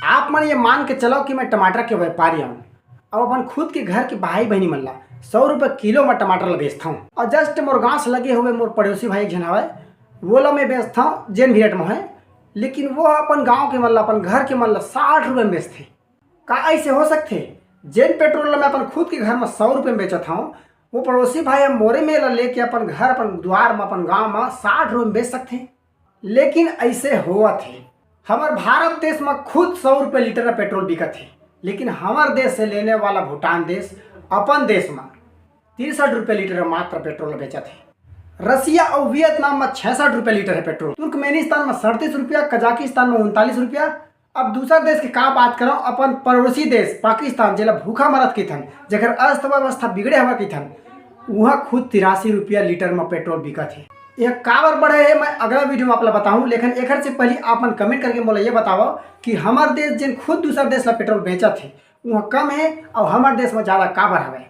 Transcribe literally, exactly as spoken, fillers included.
आप मन ये मान के चलो कि मैं टमाटर के व्यापारी हूँ, अब अपन खुद के घर के भाई बहनी मन ला सौ रुपये किलो में टमाटर ला बेचता हूँ। और जस्ट मोर गाँव से लगे हुए मोर पड़ोसी भाई एक झन हवय, वो ला मैं बेचता हूँ जेन भी रेट में है, लेकिन वो अपन गाँव के मन ला, अपन घर के मन ला साठ रुपये में बेचथे। का ऐसे हो सकथे? जेन पेट्रोल ला मैं अपन खुद के घर में सौ रुपये में बेचत हूँ, वो पड़ोसी भाई ह मोरे मेर ला लेके अपन घर, अपन द्वार में, अपन गाँव में साठ रुपये में बेच सकथे। लेकिन ऐसे होवत हे। हमर भारत देश में खुद सौ रुपये लीटर पेट्रोल बिकत हे, लेकिन हमर देश से लेने वाला भूटान देश अपन देश में तिरसठ रुपये लीटर मात्र पेट्रोल बेचत हे। रसिया और वियतनाम में छियासठ रुपये लीटर है पेट्रोल, तुर्कमेनिस्तान में सड़तीस रुपया, कजाकिस्तान में उनतालीस रुपया। अब दूसर देश के का बात करव, अपन पड़ोसी देश पाकिस्तान, जेला भूखा मरत किथन, जेकर अर्थव्यवस्था बिगड़े हवा किथन, उहाँ खुद तिरासी रुपया लीटर में पेट्रोल बिकत हे। यह काबर बढ़े हे, मैं अगला वीडियो में आप ला बताऊं, लेकिन एकर से पहले आप मन कमेंट करके मोला ये बतावव कि हमर देश जेन खुद दूसर देश ला पेट्रोल बेचत हे, उहाँ कम हे और हमर देश में ज़्यादा काबर हवे।